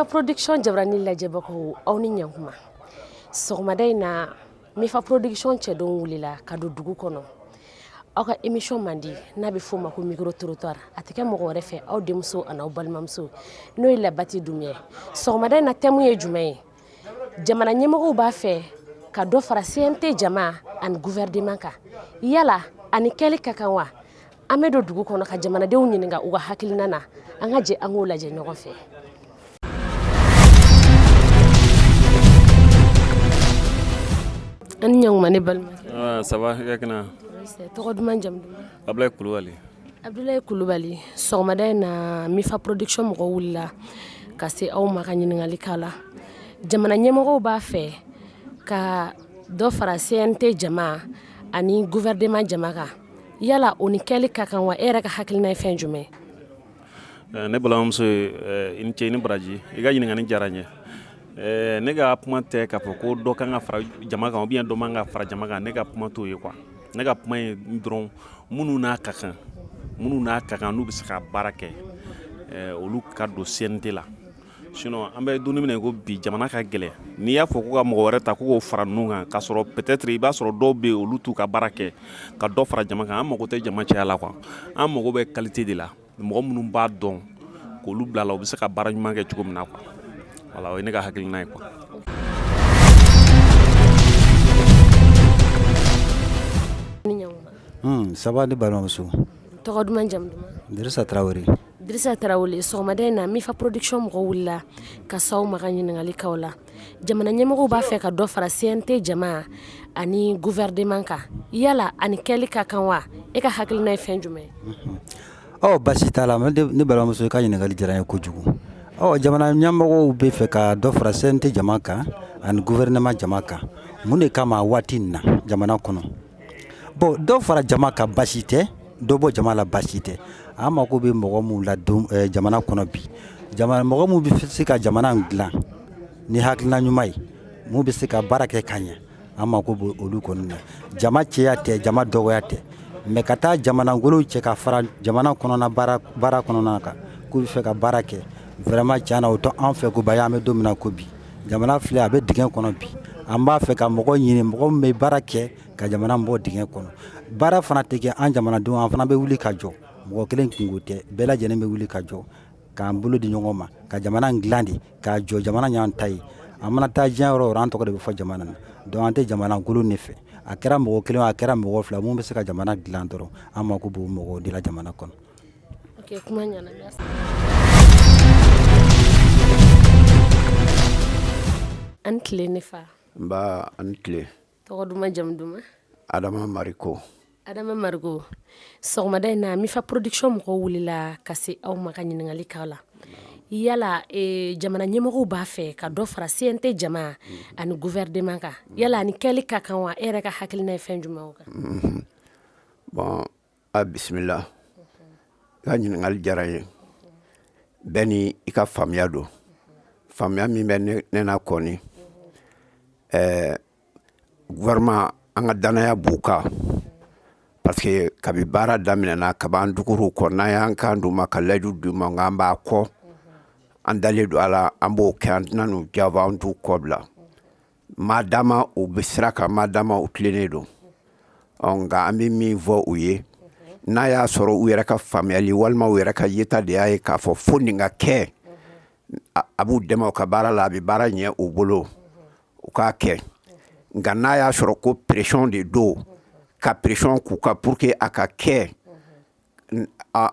Mifa Production jabarani lajɛbagaw, aw ni ɲankuma. Sɔgɔmada in na, Mifa Production cɛdenw wulila ka don dugu kɔnɔ. Aw ka émission mandi n'a bɛ f'o ma ko micro trottoir, a tɛ kɛ mɔgɔ wɛrɛ fɛ, aw denmuso an'aw balimamuso, n'o ye Labati Dunbiya. Sɔgɔmada in na, thème ye jumɛn ye? Jamana ɲɛmɔgɔw b'a fɛ ka dɔ fara CNT jama ani gouvernement kan. Yala ani kɛli ka kan wa? An bɛ don dugu kɔnɔ ka jamanadenw ɲininka u ka hakilina na. An ka jɛ an k'o lajɛ ɲɔgɔn fɛ. An ni ɲankuma, ne balimakɛ. Ça va, i ka kɛnɛ? Tɔgɔ duman, jamu duman? Abulayi Kulubali. Abdulayi Kulubali, sɔgɔmada in na, Mifa Production mɔgɔw wulila ka se aw ma ka ɲininkali k'a la. Jamana ɲɛmɔgɔw b'a fɛ ka dɔ fara CNT jama ani gouvernement jama kan. Yala o ni kɛli ka kan wa? E yɛrɛ ka hakilina ye fɛn jumɛn? Ne balimamuso, i ni ce, i ni baraji. I ka ɲininkali diyara n ye. Ne ka kuma tɛ k'a fɔ ko dɔ kan ka fara jama kan ou bien dɔ man ka fara jama kan. Ne ka kuma t'o ye quoi. Ne ka kuma ye dɔrɔn, minnu n'a ka kan, minnu n'a ka kan, n'u bɛ se ka baara kɛ, olu ka don CNT la. Sinon, an bɛ don min na i ko bi, jamana ka gɛlɛn. N'i y'a fɔ ko ka mɔgɔ wɛrɛ ta ko k'o fara ninnu kan, k'a sɔrɔ peut-être i b'a sɔrɔ dɔw bɛ yen, olu t'u ka baara kɛ, ka dɔ fara jama kan, an mago tɛ jama caya la quoi. An mago bɛ qualité de la, mɔgɔ minnu b'a dɔn, k'olu bila la, u bɛ se ka baara ɲuman kɛ cogo min na quoi. Voilà, o ye ne ka hakilina ye quoi. Ça va, ne balimamuso? Tɔgɔ duman, jamu duman? Dirisa Tarawele. Dirisa Tarawele, sɔgɔmada in na, Mifa Production mɔgɔw wulila ka s'aw ma ka ɲininkali k'aw la. Jamana ɲɛmɔgɔw b'a fɛ ka dɔ fara CNT jama ani gouvernement kan. Yala ani kɛli ka kan wa? E ka hakilina ye fɛn jumɛn ye? Ɔ, basi t'a la, ne balimamuso. I ka ɲininkali diyara n ye kojugu. Ɔ, jamana ɲɛmɔgɔw bɛ fɛ ka dɔ fara CNT jama kan ani gouvernement jama kan, mun de kama waati in na jamana kɔnɔ? Bon, dɔ fara jama kan, basi tɛ. Dɔ bɔ jama la, basi tɛ. An mako bɛ mɔgɔ min la don jamana kɔnɔ bi, jamana mɔgɔ min bɛ se ka jamana dilan ni hakilina ɲuman ye, mun bɛ se ka baara kɛ ka ɲɛ, an mako bɛ olu kɔni na. Jama cɛya tɛ, jama dɔgɔya tɛ, mais ka taa jamanagolo cɛ ka fara jamana kɔnɔna baara kɔnɔna kan k'u bɛ fɛ ka baara kɛ, vraiment, tiɲɛ na, o tɛ an fɛ ko ba ye. An bɛ don min na ko bi, jamana filɛ, a bɛ dingɛ kɔnɔ bi. An b'a fɛ ka mɔgɔ ɲini, mɔgɔ min bɛ baara kɛ ka jamana bɔ dingɛ kɔnɔ. Baara fana tɛ kɛ an jamanadenw, an fana bɛ wuli ka jɔ. Mɔgɔ kelen kunko tɛ, bɛɛ lajɛlen bɛ wuli ka jɔ k'an bolo di ɲɔgɔn ma ka jamana dilan de k'a jɔ. Jamana y'an ta ye. An mana taa diɲɛ yɔrɔ yɔrɔ, an tɔgɔ de bɛ fɔ jamana na. Donc an tɛ jamana kolon de fɛ. A kɛra mɔgɔ kelen, a kɛra mɔgɔ fila, mun bɛ se ka jamana dilan dɔrɔn, an mako b'o mɔgɔw de la jamana kɔnɔ. Ok, kuma ɲɛna. An tile, ne fa. Nba, an tile. Tɔgɔ duman, jamu duman? Adama Mariko. Adama Mariko, sɔgɔmada in na, Mifa Production mɔgɔw wulila ka se aw ma ka ɲininkali k'aw la. Yala jamana ɲɛmɔgɔw b'a fɛ ka dɔ fara CNT jama ani gouvernement kan. Yala ani kɛli ka kan wa? E yɛrɛ ka hakilina ye fɛn jumɛn o kan? Bon, a bisimila. I ka ɲininkali diyara n ye. Bɛɛ ni i ka faamuya don. Faamuya min bɛ ne na kɔni, gouvernement, an ka danaya b'u kan, parce que kabi baara daminɛna, kab'an dugur'u kɔ, n'an y'an kan d'u ma ka layidu d'u ma k'an b'a kɔ, an dalen don a la, an b'o kɛ, an tɛna n'u janfa, an t'u kɔ bila maa dama. U bɛ sira kan, maa dama u tilennen don. Ɔ, nka an bɛ min fɔ u ye, n'a y'a sɔrɔ u yɛrɛ ka faamuyali walima u yɛrɛ ka yeta de y'a ye k'a fɔ fo nin ka kɛ, a b'u dɛmɛ u ka baara la, a bɛ baara ɲɛ u bolo, u k'a kɛ. Nka n'a y'a sɔrɔ ko pression de don, ka pression k'u kan pour que a ka kɛ,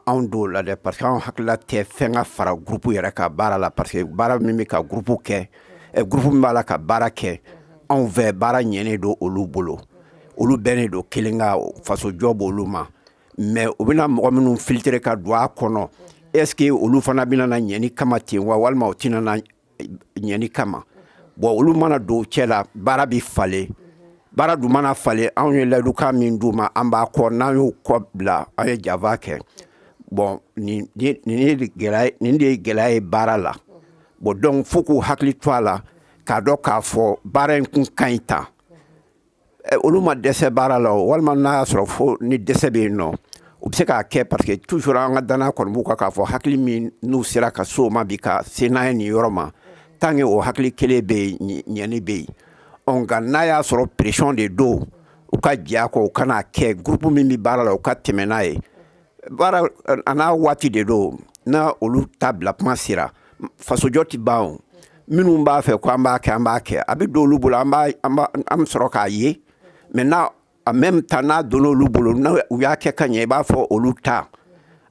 anw t'o la dɛ, parce que anw hakilila tɛ fɛn ka fara groupe yɛrɛ ka baara la, parce que baara min bɛ ka groupe kɛ, groupe min b'a la ka baara kɛ anw fɛ, baara ɲɛnen don olu bolo. Olu bɛnnen don kelen ka fasojɔ b'olu ma. Mais u bɛna mɔgɔ minnu filtrer ka don a kɔnɔ, est ce que olu fana bɛna na ɲɛni kama ten wa, walima u tɛna na ɲɛni kama? Bon, olu mana don cɛ la, baara bɛ falen. Baara dun mana falen, anw ye layidukan min d'u ma, an b'a kɔ. N'an y'o kɔ bila, an ye janfa kɛ. Bon, nin de ye gɛlɛya ye baara la. Bon, donc fo k'u hakili to a la k'a dɔn k'a fɔ baara in kun ka ɲi tan. Olu ma dɛsɛ baara la o, walima n'a y'a sɔrɔ fo ni dɛsɛ bɛ yen nɔ, u bɛ se k'a kɛ, parce que toujours an ka danaya kɔni b'u kan k'a fɔ hakili min n'u sera ka s'o ma bi, ka se n'a ye nin yɔrɔ ma. Tant que o hakili kelen bɛ yen, ɲɛni bɛ yen. Ɔ, nka n'a y'a sɔrɔ pression de don, u ka jɛ a kɔ, u kan'a kɛ. Groupe min bɛ baara la, u ka tɛmɛ n'a ye. Baara a n'a waati de don. N'a olu ta bila kuma sera, fasojɔ tɛ ban. O minnu b'a fɛ ko an b'a kɛ, an b'a kɛ, a bɛ don olu bolo, an bɛ sɔrɔ k'a ye. Mais n'a en même temps n'a donna olu bolo, n'u y'a kɛ ka ɲɛ, i b'a fɔ olu ta,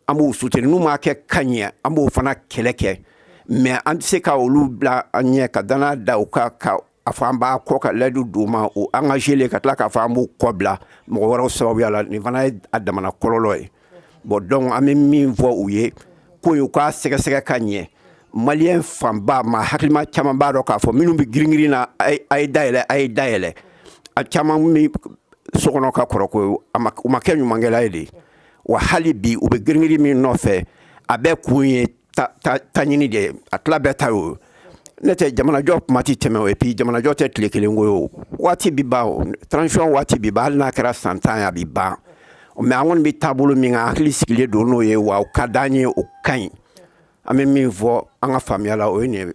an b'u soutenir. N'u m'a kɛ ka ɲɛ, an b'o fana kɛlɛ kɛ. Mais an tɛ se ka olu bila an ɲɛ ka danaya da u kan, ka a fɔ an b'a kɔ, ka layidu d'u ma, o engagé len, ka tila k'a fɔ an b'u kɔ bila mɔgɔ wɛrɛw sababuya la. Nin fana ye a damana kɔlɔlɔ ye. Bon, donc an bɛ min fɔ u ye, ko u k'a sɛgɛsɛgɛ ka ɲɛ. Maliyɛn fanba, maa hakilima caman b'a dɔn k'a fɔ minnu bɛ girin-girin na, a ye dayɛlɛ, a ye dayɛlɛ, a caman bɛ so kɔnɔ ka kɔrɔ ko u ma kɛ ɲumankɛla ye de. Wa hali bi u bɛ girin-girin min nɔfɛ, a bɛɛ kun ye ta ɲini de ye. A tila bɛɛ ta y'o ye. Ne tɛ jamanajɔ kuma tɛ tɛmɛ o. Et puis jamanajɔ tɛ tile kelen ko ye. O waati bi ban, o transition waati bi ban. Hali n'a kɛra san 10 ye, a bi ban. Mais an kɔni bɛ taabolo min kan, hakili sigilen don n'o ye, wa o ka d'an ye, o ka ɲi. An bɛ min fɔ an ka faamuya la, o ye nin ye.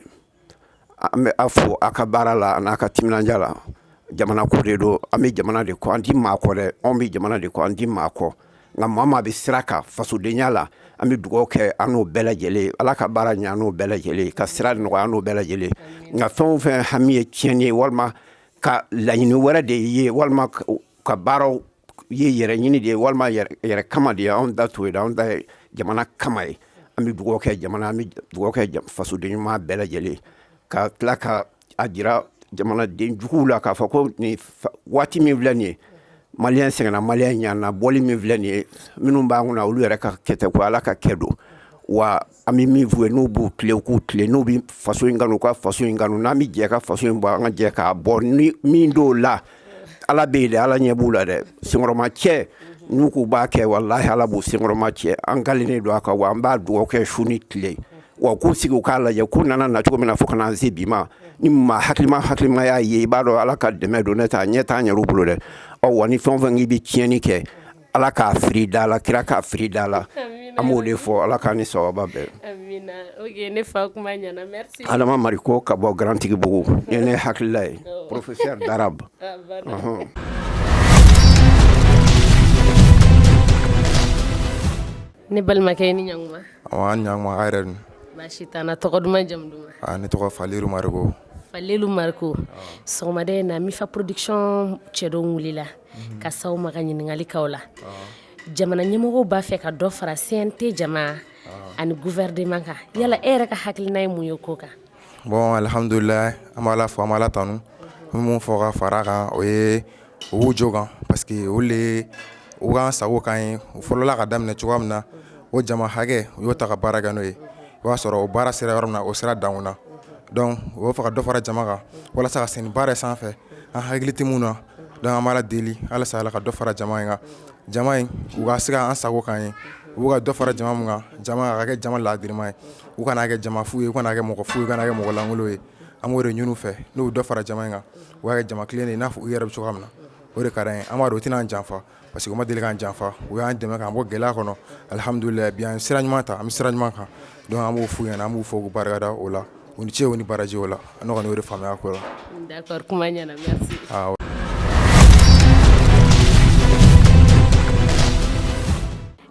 An bɛ a fo a ka baara la, a n'a ka timinandiya la. Jamana ko de don. An bɛ jamana de kɔ, an ti maa kɔ dɛ. Anw bɛ jamana de kɔ, an ti maa kɔ. Nka maa maa bɛ sira kan fasodenya la, an bɛ dugawu kɛ an n'o bɛɛ lajɛlen. Ala ka baara ɲɛ an n'o bɛɛ lajɛlen, ka sira nɔgɔya an n'o bɛɛ lajɛlen. Nka fɛn o fɛn hami ye tiɲɛni ye, walima ka laɲini wɛrɛ de ye, walima ka baaraw ye yɛrɛ ɲini de ye, walima yɛrɛ kama de ye, anw da t'o ye. Anw da ye jamana kama ye. An bɛ dugawu kɛ jamana, an bɛ dugawu kɛ fasoden ɲuman bɛɛ lajɛlen, ka tila ka a jira jamanaden juguw la k'a fɔ ko nin waati min filɛ nin ye, maliyɛn sɛgɛnna, maliyɛn ɲana. Bɔli min filɛ nin ye, minnu b'an kunna, olu yɛrɛ ka kɛ tɛ ko Ala ka kɛ don. Wa an bɛ min f'u ye, n'u b'u tilen, u k'u tilen. N'u bɛ faso in kanu, u ka faso in kanu. N'an bɛ jɛ ka faso in bɔ, an ka jɛ k'a bɔ. Ni min t'o la, Ala bɛ yen dɛ, Ala ɲɛ b'u la dɛ. Senkɔrɔma cɛ n'u k'u b'a kɛ, walahi Ala b'u senkɔrɔma cɛ. An kalennen don a kan, wa an b'a dugawu kɛ su ni tile. Wa k'u sigi, u k'a lajɛ k'u nana na cogo min na fo ka n'an se bi ma. Ni maa hakilima hakilima y'a ye, i b'a dɔn Ala ka dɛmɛ don. Ne tɛ a ɲɛ t'an yɛrɛ bolo dɛ. Ɔ, wa ni fɛn o fɛn k'i bɛ tiɲɛni kɛ, Ala k'a firi da la, kira k'a firi da la. An b'o de fɔ. Ala k'an ni sababa bɛn. Ne fa, kuma ɲɛna, merci. Adama Mariko ka bɔ Garantigibugu ni ne hakilila ye, professeur d'arabe. Ne balimakɛ, ni ɲankuma. An ɲankuma, a yɛrɛ dun? Baasi t'an na. Tɔgɔ duman, jamu duman? Ne tɔgɔ Falilu Mariko. Falilu Mariko, sɔgɔmada in na, Mifa Production cɛdenw wulila ka s'aw ma ka ɲininkali k'aw la. Jamana ɲɛmɔgɔw b'a fɛ ka dɔ fara CNT jama ani gouvernement kan. Yala e yɛrɛ ka hakilina ye mun ye ko kan? Bon, alhamdulilayi, an b'Ala fo, an b'Ala tanu. An bɛ mun fɔ ka fara kan, o ye u b'u jo kan, parce que olu de ye u k'an sago k'an ye. U fɔlɔla ka daminɛ cogoya min na, o jama hakɛ, u y'o ta ka baara kɛ n'o ye. I b'a sɔrɔ o baara sera yɔrɔ min na, o sera dankun na. Donc u b'a fɛ ka dɔ fara jama kan walasa ka se baara sanfɛ, an hakili tɛ mun na. Donc an b'Ala deli halisa, Ala ka dɔ fara jama in kan, jama in u ka se ka an sago k'an ye. U ka dɔ fara jama min kan, jama ka kɛ jama laadiriman ye, u kana kɛ jama fu ye, u kana kɛ mɔgɔ fu ye, u kana kɛ mɔgɔ lankolon ye. An b'o de ɲini u fɛ. N'u dɔ fara jama in kan, u ka kɛ jama tilennen i n'a fɔ u yɛrɛ bɛ cogoya min na, o de ka d'an ye. An b'a dɔn u tɛna an janfa, parce que u ma deli k'an janfa. U y'an dɛmɛ k'an bɔ gɛlɛya kɔnɔ. Alihamudulila, bi an sira ɲuman ta, an bɛ sira ɲuman kan. Donc an b'o f'u ɲɛna, an b'u fo k'u barikada o la. U ni ce, u ni baraji o la. Ne kɔni y'o de faamuya ko la. D'accord, kuma ɲɛna, merci.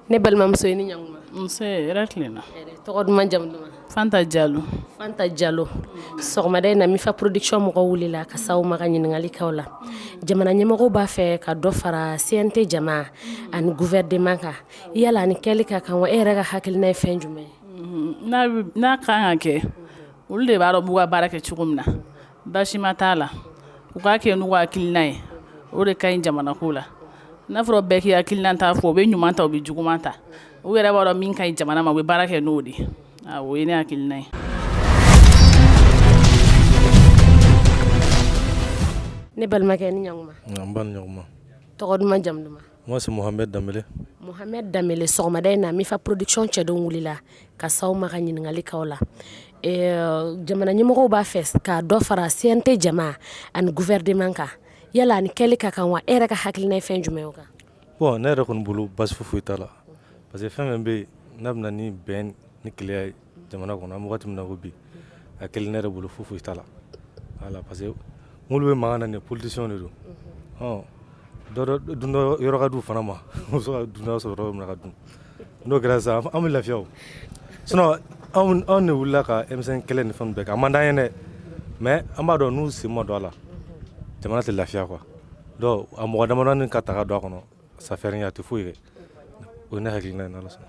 Ne balimamuso, i ni ɲankuma. Nse, hɛrɛ tilenna. Tɔgɔ duman, jamu duman? Fanta Jalo. Fanta Jalo, sɔgɔmada in na, Mifa Production mɔgɔw wulila ka s'aw ma ka ɲininkali k'aw la. Jamana ɲɛmɔgɔw b'a fɛ ka dɔ fara CNT jama ani gouvernement kan. Yala ani kɛli ka kan wa? E yɛrɛ ka hakilina ye fɛn jumɛn ye? N'a kan ka kɛ, olu de b'a dɔn b'u ka baara kɛ cogo min na. Baasima t'a la, u k'a kɛ n'u ka hakilina ye, o de ka ɲi jamana ko la. N'a fɔra bɛɛ k'i hakilina ta fɔ, u bɛ ɲuman ta, u bɛ juguman ta. U yɛrɛ b'a dɔn min ka ɲi jamana ma, u bɛ baara kɛ n'o de ye. O ye ne hakilina ye. Ne balimakɛ, ni ɲankuma. Nba ni ɲankuma. Tɔgɔ duman, jamu duman? Moi, c'est Mohamed Dambélé. Mohamed Dambélé, sɔgɔmada in na, Mifa Production cɛdenw wulila ka s'aw ma ka ɲininkali k'aw la. Jamana ɲɛmɔgɔw b'a fɛ ka dɔ fara CNT jama ani gouvernement kan. Yala ani kɛli ka kan wa? E yɛrɛ ka hakilina ye fɛn jumɛn ye o kan? Bon, ne yɛrɛ kɔni bolo, basi foyi t'a la, parce que fɛn fɛn bɛ yen n'a bɛ na ni bɛn ni kelenya ye jamana kɔnɔ, an bɛ waati min na ko bi, A kelen ne yɛrɛ bolo foyi foyi t'a la. Voilà, parce que minnu bɛ mankan na nin ye, politiciens de don. Ɔn, dɔ dun dɔ yɔrɔ ka d'u fana ma, u bɛ se ka dun dɔ sɔrɔ yɔrɔ min na ka dun. N'o kɛra sisan, an bɛ lafiya o. Sinon anw de wulila ka M5 kɛlɛ ni fɛn bɛɛ kɛ, a man d'an ye dɛ, mais an b'a dɔn n'u sen ma don a la, jamana tɛ lafiya quoi. Donc a mɔgɔ damadɔni ka ta ka don a kɔnɔ, ça fait rien, a tɛ foyi kɛ. O ye ne hakilina ye, n'Ala sɔnna.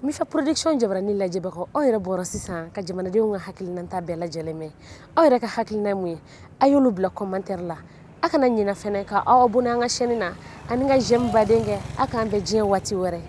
Mifa Production jabarani lajɛbagaw, aw yɛrɛ bɔra sisan ka jamanadenw ka hakilinata bɛɛ lajɛlen mɛn. Aw yɛrɛ ka hakilina ye mun ye? A y'olu bila commentaire la. A kana ɲinɛ fɛnɛ ka aw abonné an ka chaîne na ani ka j'aime baden kɛ. A k'an bɛn diɲɛ waati wɛrɛ.